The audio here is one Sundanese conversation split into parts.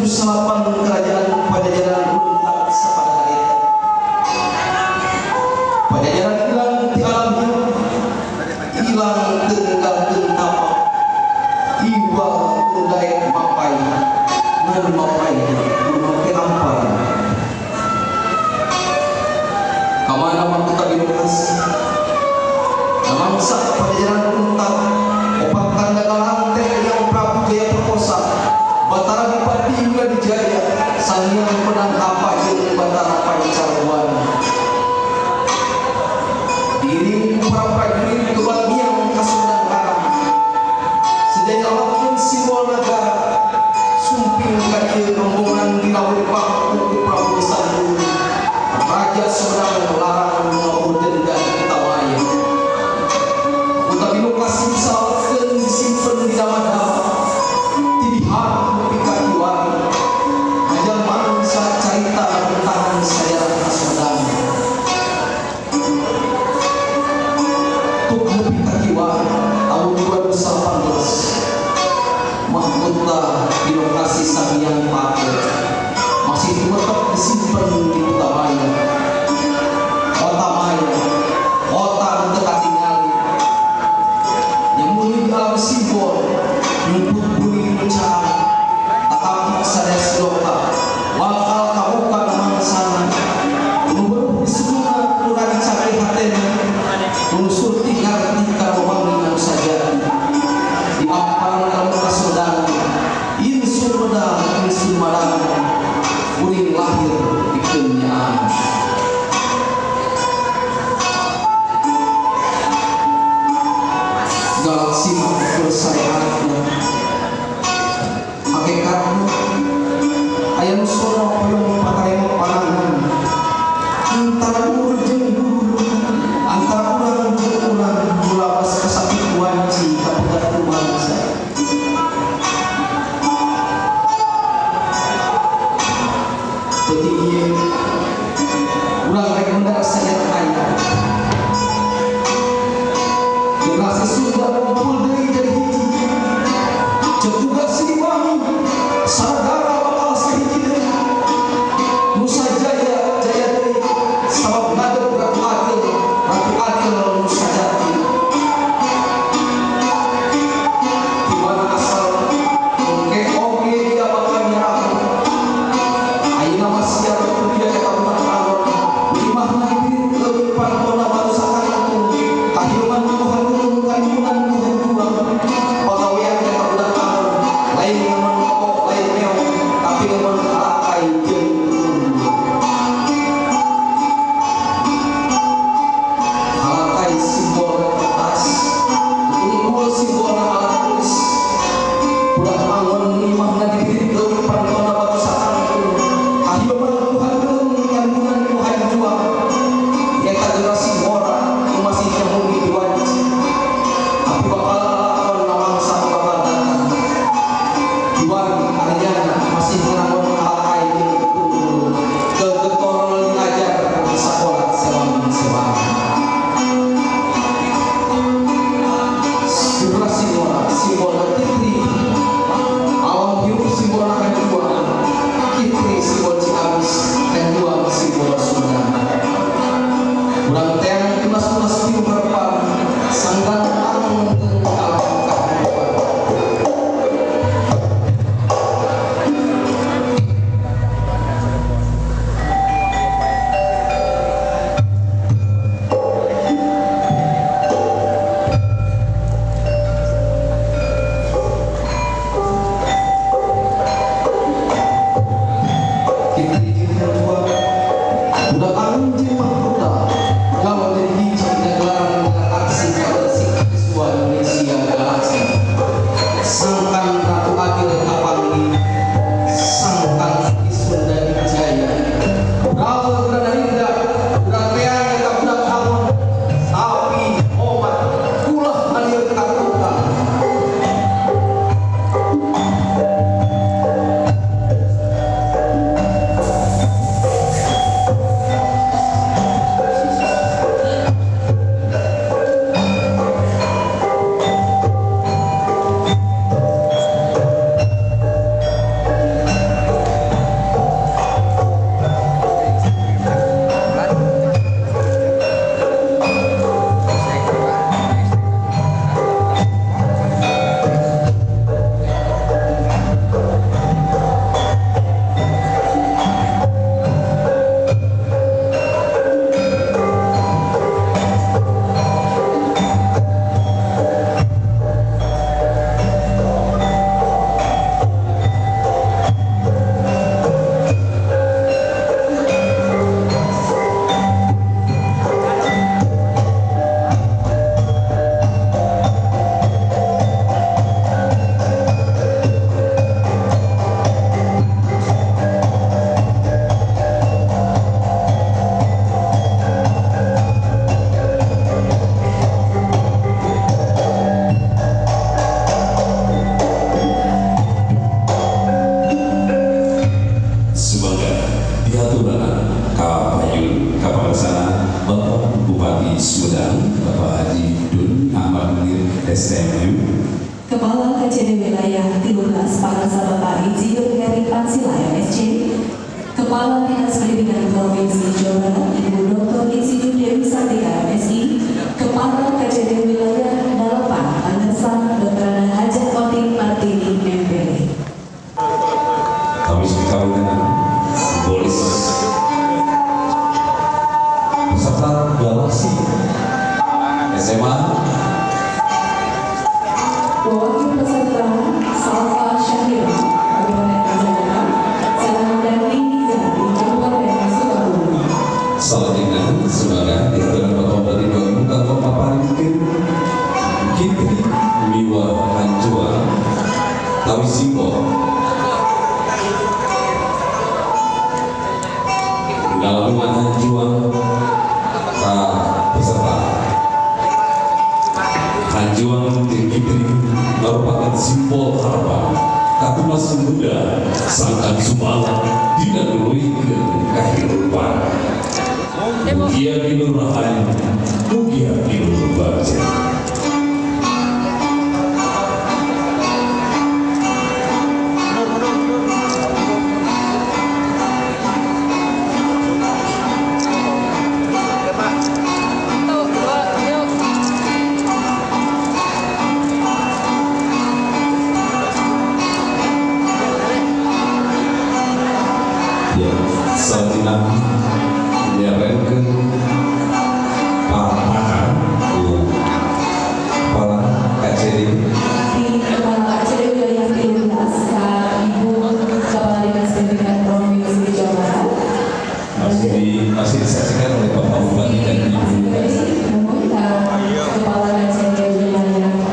2009 kerajaan Pajajaran runtak sapada harita. Pajajaran hilang di alam hidup, hilang tenggalkeun tapak, iwa daek mapai, ngan mapai gunung teh ampai. Kamana mahkota birokrasi? Namangsa Pajajaran runtak, opat tanda galante yang Prabu Jaya Perkosa, Batara Dipati Wiradijaya, Sang Hyang Menang Hapa jeung Batara Pancarwana. Diiring para prajurit kebat miang ka Sumedang Larang, sejajar simbol negara, sumping ka ieu rombongan dilawur pangku ku Prabu Sandung, Raja Sumedang Larang ngabur denda Kutamaya. Kuta birokrasi disalakeun disimpen di dama-dama, tibihar nepi ka kiwari, ngajar mangsa carita bentahan sajarah Sumedang. Tuk nepi ka kiwari tahun 2018 mahkota birokrasi Sang Hyang Pate masih tetap disimpan di Kutamaya. Kota Maya, kota nu teu katingali, nyembunyi di alam simbol, nyumput bumi nu caang, tatapi sadaya siloka, bakal kabuka mangsana, nu beuh disebutna nu radi cakri hatena, nu surti ngarti kana wangi anu sajati. Di amparan alam Kasumedang, insun medang, insun madang, kuring lahir di kenyaan. Galaksi mah persayaatna, hakikatna aya nu sono hoyong patarema panangan antara dulur jeung dulur, antara urang jeung urang, mulawas kasapit wanci kapegat ku bangsa. Peuting ieu urang rek mendar sajarah aya. Generasi Sunda kumpul deui jadi hiji. Ceuk juga Siliwangi, sanagara bakal sahiji deui. Nusa Jaya jaya deui sabab ngadeg Ratu Adil, Ratu Adil Nusa Jati. Di mana asal engke oge dia bakal nyerah. Ayeuna mah siar ku dia eta budak alon. Imahna dibiri leuwih pantona. KCD Wilayah 13 Pangarsa Bapak Insinyur Heri Pansila MSc, Kepala Dinas Pendidikan Provinsi Jawa Barat Ibu Dr. Insinyur Dewi Sartika MSI, Kepala KCD Wilayah 8 Pangarsa Dr. Hajah Otik Martini MPD. Kami kawinan simbolis peserta Galaksi SMA. Wakil peserta Salva Syahira Kabupaten Majalengka, Salamudani Niza di Kabupaten Sukabumi. Selanjutnya sebagai diatur Bapak Bupati Ibu kanggo paparinkeun Kitri Miwa Hanjuang tawi simbol Ngalungan Hanjuang ka peserta. Hanjuang jeung Kitri merupakan simbol harapan katumas muda sangkan sumalang dina nuluykeun kahirupan. Mugia kilurahan, mugia kilur bagja. Ya, selanjutnya nyarenkeun patahan ku Kepala KCD. Di Kepala KCD Wilayah 13 K Ibu Kepala Dinas Pendidikan Provinsi Jawa Barat. Masih disaksikan oleh Bapak Bupati dan Ibu Kepala KCD Wilayah 8.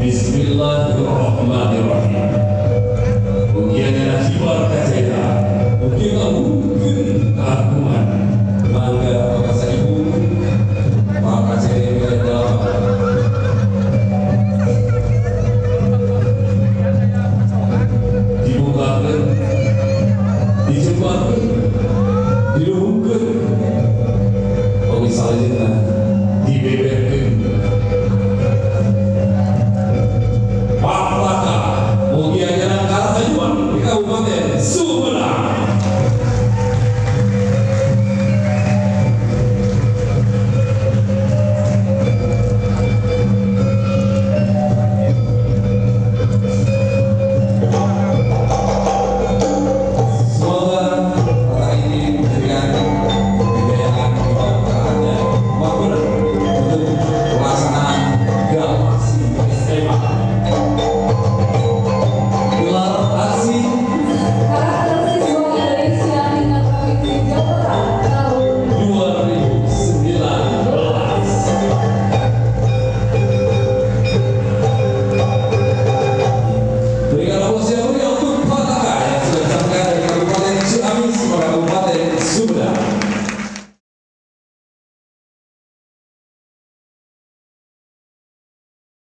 Bismillahirrahmanirrahim. Mugia dina kibar